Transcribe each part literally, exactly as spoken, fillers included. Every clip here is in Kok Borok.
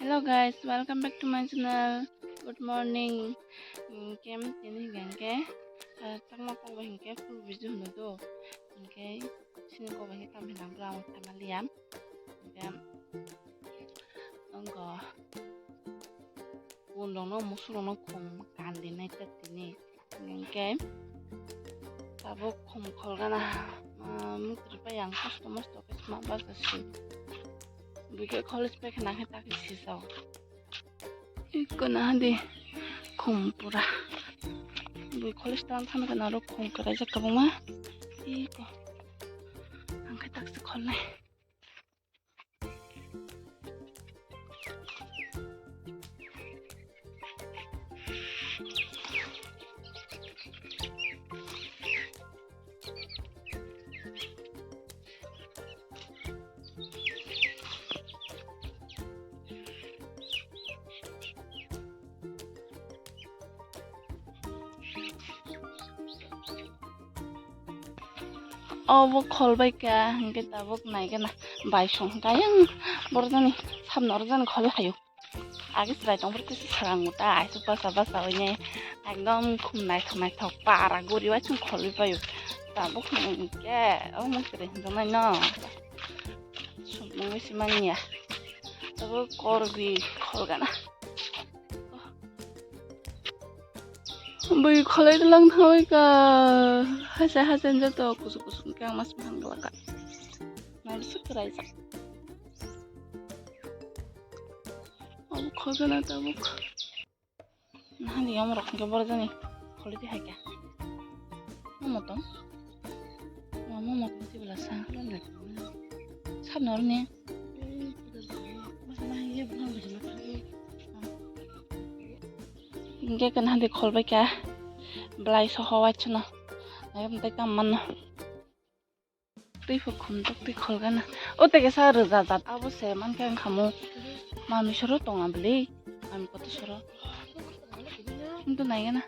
Hello guys, welcome back to my channel. Good morning. Hinkhe tini hinkhe, ah, chakma kokbai hinkhe full busy hwno do. Hinkhe sini kokbai hinkhe kam hinang bwla ang thaima liya. Hinkhe wngkha. Bunrokno, musurokno khum kandi nai ta tini. Hinkhe tabuk khum kholgana, ah, mukri pai ang kosto mosto khe sma basa si. Bikhe college pai khna khe takhe sijao. Iko na hadi khum pura. Bui college tang thang kana ro khum kwraijak kwbangma. Iko. Ang khe taksa kholnai. Obo kholbai kha, hinkhe tabuk naikhe na bai song kha yang borok jani samno rok jani khol hayo. Age chwrai tong borok kisa swrango ta aisuk basa basa oinai ekdom khum naithok naithok para guri uaisung kholwi paio. Tabuk hinkhe omo kwrwi hinjaknai no sukmung bai se manya. Tabuk korgwi kholgana. Bui kholai lang thangwi ka. Hacha hacha joto kusuk kusuk khe ang mas mahang glaka. Nang suk kwraijak. Obo kholgana tabuk. Nahani yom rok hingke borok jani kholidi hai khe. Momo tong. Momo tong sibila sa. Sabno rwni. Hingke kana hadi kholbai kha. Belai soho waisano. Ayam tai kam mano. Twi pho khum tok twi kholgana. O teke sa rwja jat abo se mankhe ang khamu. Mami soro tong abli. Mami koto soro. Hintu naigana.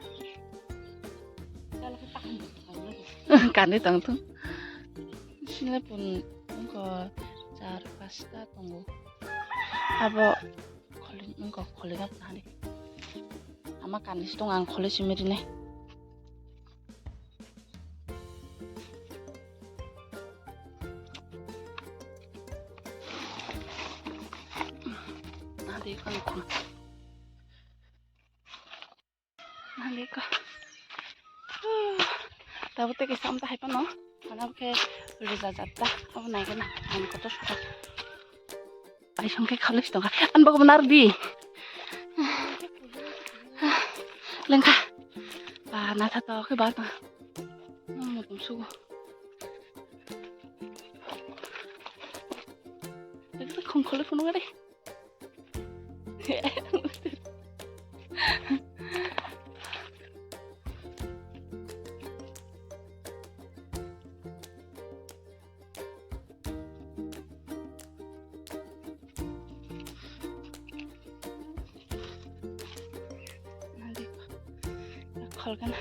Kandi tong thung. Sile pun ko char pasta tongo. Abo kholi ko kholi gap nani. Ama kandi si tong ang kholi simiri ne. Nadi ko. Nadi ko. Tabuk tei kaisa amta hai phano. Mana khe rwja jat ta. Abo naigana. Ang kotor sukha. Paisong khe khalis tongkha. An bagwi nardi. Lengkha. Ba, natha to khe ba tong. Nang mutum sugo. Khongkhole phunukha de. Kholgana.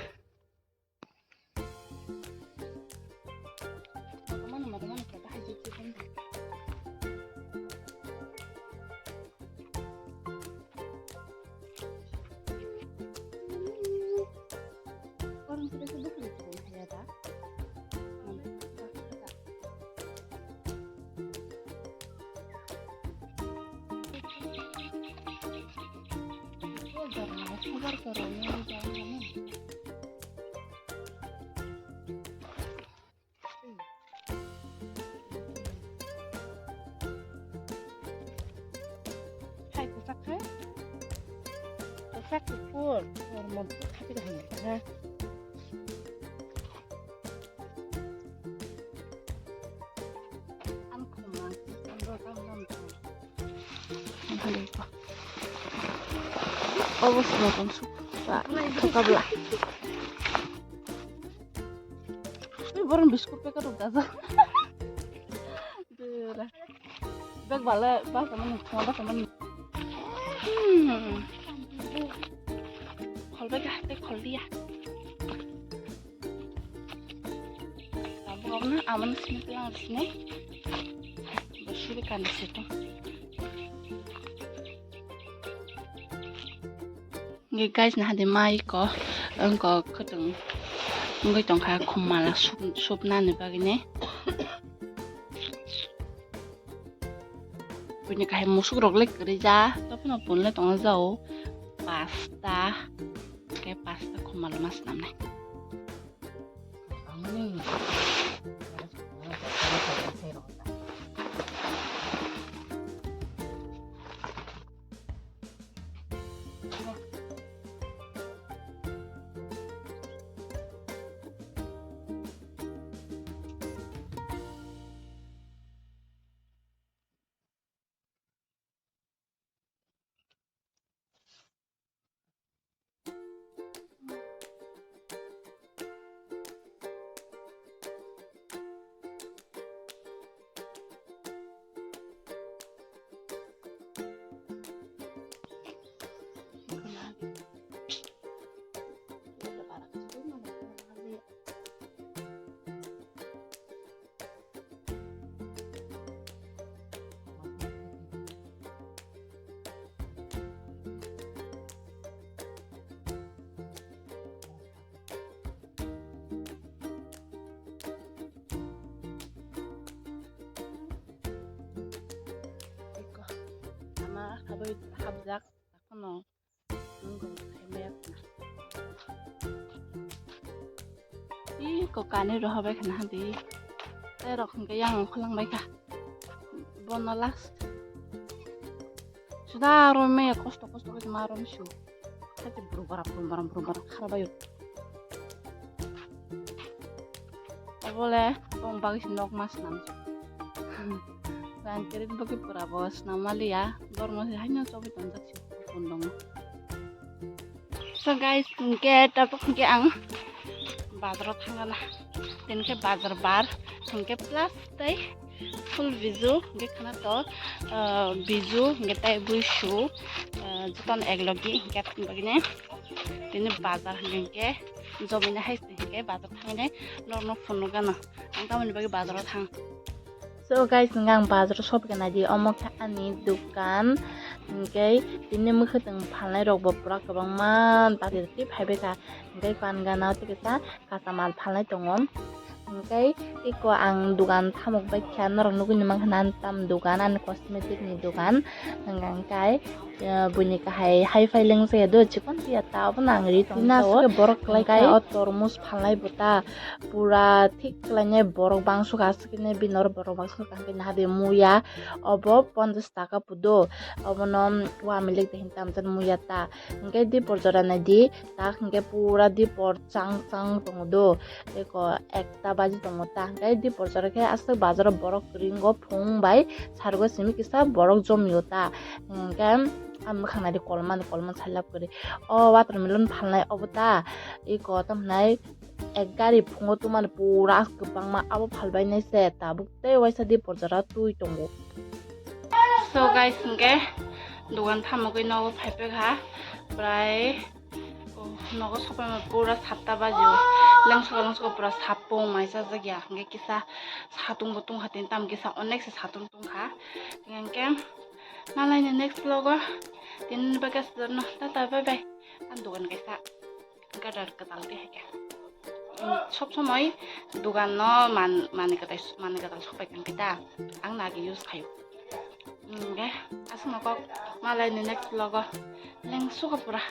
Hai, kwchak khe? Kwchak kuphur, kormo khapi kaham kha. Ang khumang, ang rw tang tang tang. Obo sima tong suk. Ba, sukabla. Ui, borok biskut packet rok dajak. Dura. Bag bale, basa mani, thoma basa mani. Hmm. Khol bag hai, khol dia. Tabuk no, amon sini pelang sini. Bosuri kan situ. Hingke guys, naha de mai ko, wngko kwtwng wngwi tongkha, khum mala sup-, supnani bagwi ne. Buini kahai musuk rok le kwrwi ja, tobwno pun le tongo jao pasta, hingke pasta khum mala ma swnamnai. Ama haboi habjak, takhwno wngkha khaimaya khna. Ih, ko kani rohor bai khna hadi. Tei rok hwnkhe yang ongkha langbai kha. Bono last. Suda romaya kosto kosto khe ma rom su. Khe brum bara brum bara brum bara khara bayo. Obole bong bagwi se nok ma swnam. Rang kirit bagwi pura bo swnam maliya. Bormo se haino chobwi tongjak se kundong. So guys, hingke tabuk hingke ang bazaro thangana. Tini khe bazar bar, hingke plus tei full biju, hingke khana to, ah, biju, hingke tei buisu, ah, jotono eklogi, hingke bagine tini bazar hingke jomine hai se hingke bazar thangine norno phunukgana. Ang tamoni bagwi bazaro thang. So guys, hingke ang bazaro sopikha naidi, omo khe ani dukan, hingke tini mwkhwtwng phalnai rokbo pura kwbangma bari twi phaibaikha, hingke fan gana tei kisa kachamal phalnai tongo. Hingke eko ang dukan thamuk baikha, norok nugui ni mankha na tam dukan ani cosmetic ni dukan, hingke eh, buini kahai hai phai lengse do chikon tia ta obo nang ri tong na tao. Aswk borok kwlai kha o tormos phalnai bo ta pura thik kwlainai borok bangso kha aswk khe bini oro borok bangso kha hwnkhe naha de muya obo ponchash taka pudo obono wamilik de hinwi tamjani muya ta hwnkhe dipor jora naidi tak hwnkhe pura dipor chang chang tongo do eko ekta baji tongo ta hwnkhe dipor jora khe aswk bazaro borok ringo phung bai sargo simi kisa borok jomio ta hwnkhe. Ang mwkhang naidi kolmani, kolmani salab kwrwi. O watermelon phalnai obo ta, eko tamo hwnai ek gari phungo twmani pura kwbangma abo phalbainai se tabuk tei waisa di porjora twi tongo. So guys, hwnkhe dugan thamogwi nogo phaiphai kha, prai, oh, nogo sokphaima pura satta baji o. Lengsoka lengsoka pura sapung mai chajak ya, hwnkhe kisa satung bo tungkha tini, tamo kisa onek se satung tungkha, hwnkhe. Malai ni next vlog o tini bagwi aswk no. Tata, bye bye. Ang dugan kaisa gadar kwtal twi hai khe. Sob somoi dugan no man, mani kwtal, mani kwtal sok pai tong khe ta. Ang nagi use khaio. Hwnkhe aswk no kok malai ni next vlog o lengsuka pura.